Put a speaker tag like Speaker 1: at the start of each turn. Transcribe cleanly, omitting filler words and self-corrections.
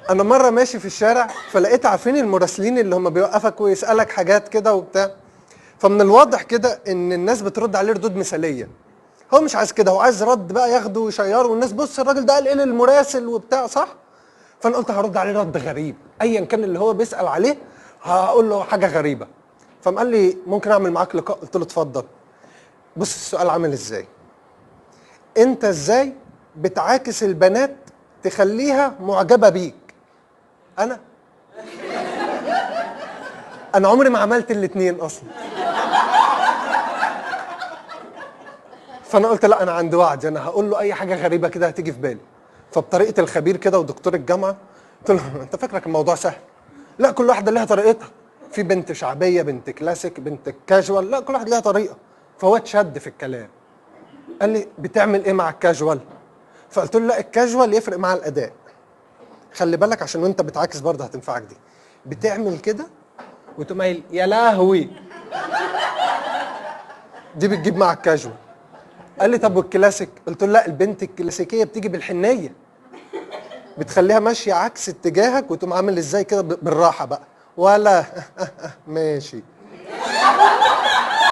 Speaker 1: انا مرة ماشي في الشارع فلقيت، عارفين المراسلين اللي هم بيوقفك ويسالك حاجات كده وبتاع، فمن الواضح كده ان الناس بترد عليه ردود مثاليه. هو مش عايز كده، هو عايز رد بقى ياخده ويشيره والناس بص الراجل ده قال ايه للمراسل وبتاع، صح؟ فانا قلت هرد عليه رد غريب، ايا كان اللي هو بيسال عليه هقول له حاجة غريبة. فقام قال لي ممكن اعمل معاك لقاء؟ قلت له اتفضل. بص السؤال عامل ازاي، انت ازاي بتعاكس البنات تخليها معجبه بيك؟ انا عمري ما عملت الاتنين اصلا. فانا قلت لا انا عند وعدي، انا هقول له اي حاجة غريبة كده هتيجي في بالي. فبطريقه الخبير كده ودكتور الجامعة قلت له انت فاكرك الموضوع سهل؟ لا، كل واحدة ليها طريقتها، في بنت شعبية، بنت كلاسيك، بنت كاجوال، لا كل واحد ليها طريقه. فهو اتشد في الكلام، قال لي بتعمل ايه مع الكاجوال؟ فقلت له لا الكاجوال يفرق مع الاداء، خلي بالك عشان وانت بتعاكس برضه هتنفعك دي. بتعمل كده وتقوم قايل يا لهوي، دي بتجيب مع الكاجوال. قال لي طب والكلاسيك؟ قلت له لا البنت الكلاسيكية بتيجي بالحنيه، بتخليها ماشية عكس اتجاهك وتقوم عامل ازاي كده بالراحة بقى، ولا ماشي.